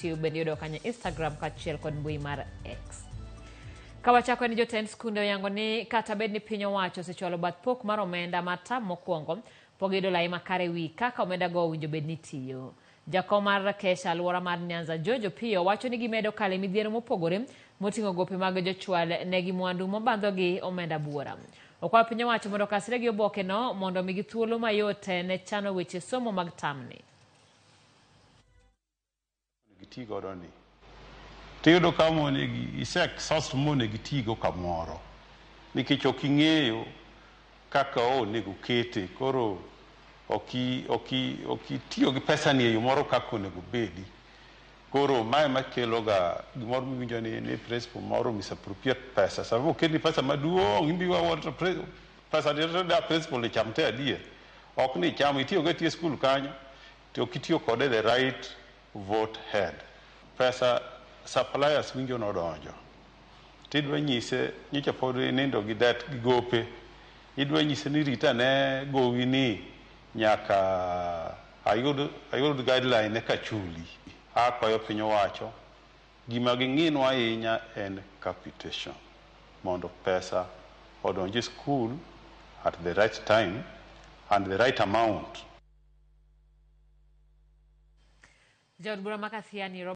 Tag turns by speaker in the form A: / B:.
A: YouTube bende yudo kanyo Instagram kaachiel kod mbui mar X. Ka wachako ni jotend skunde oyango ni kata bed ni piny owacho osechwalo bath pok mar omenda mar tam mokwongo, pok giyudo lai makare wi kaka omenda go owinjo bed ni tiyo. Jakom mar Kesha alwora mar Nyanza George Opiyo wacho ni gimedo kalo e midhiero mopogore moting'o gope mag jochwal negi mwandu mobandho gi omenda buora. Okwayo piny owacho mondo okasre gi oboke no mondo omigi thuolo mayot ne chano weche somo mag tamni.
B: Giti godo ni tiyudo ka monegi ise exhaust monego itigo kamoro nikech ok ing'eyo kaka onego kete koro ok itiyo gi pesa ni e yo moro kaka onego bedi. Koro mae makelo ga gimoro miwinjo ni principal moro misappropriate pesa. Sama oketni pesa maduong' imbi wa to pesa ni to da principal ni cham te adier. Ok ni cham itiyo go e school kanyo to ok itiyo kode the right vote head. Pesa suppliers winjo nodonjo. Tidwa nyise nyocha pod inindo gi det gi gope. Idwa nyise ni rita ne gowi ni nyaka ayud guideline eka chuli. Akwayo piny owacho gima ging'inwa ahinya en capitation mondo pesa odonj e school at the right time and the right amount.
A: Jaod bura ma Kathiani.